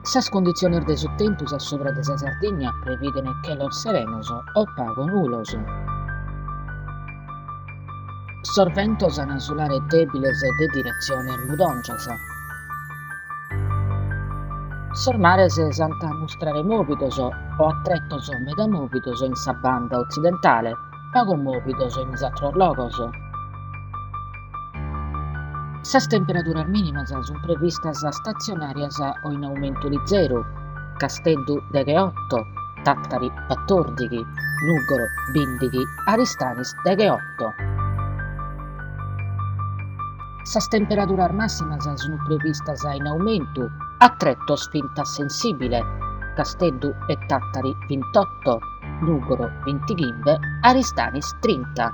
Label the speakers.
Speaker 1: Sas cunditziones de su tempus a subra de sa Sardigna prevident chelos serenos o pagu nulos. Sos ventos ant a sulare dèbiles de diretziones mudòngias. Sos mares s'ant a mustrare mòvidos o a tretos meda mòvidos in sa banda otzidentale, pagu mòvidos in is àteros logos. Sas temperaduras mìnimas sunt previstas statzionàrias o in aumentu lizeru, Casteddu degheoto, Tàtari batòrdighi, Nùgoro bìndighi, Aristanis degheoto. Sas temperaduras màssimas sunt previstas in aumentu, a tretos fintas sensìbile, Casteddu e Tàtari bintoto, Nùgoro bintighimbe, Aristanis trinta.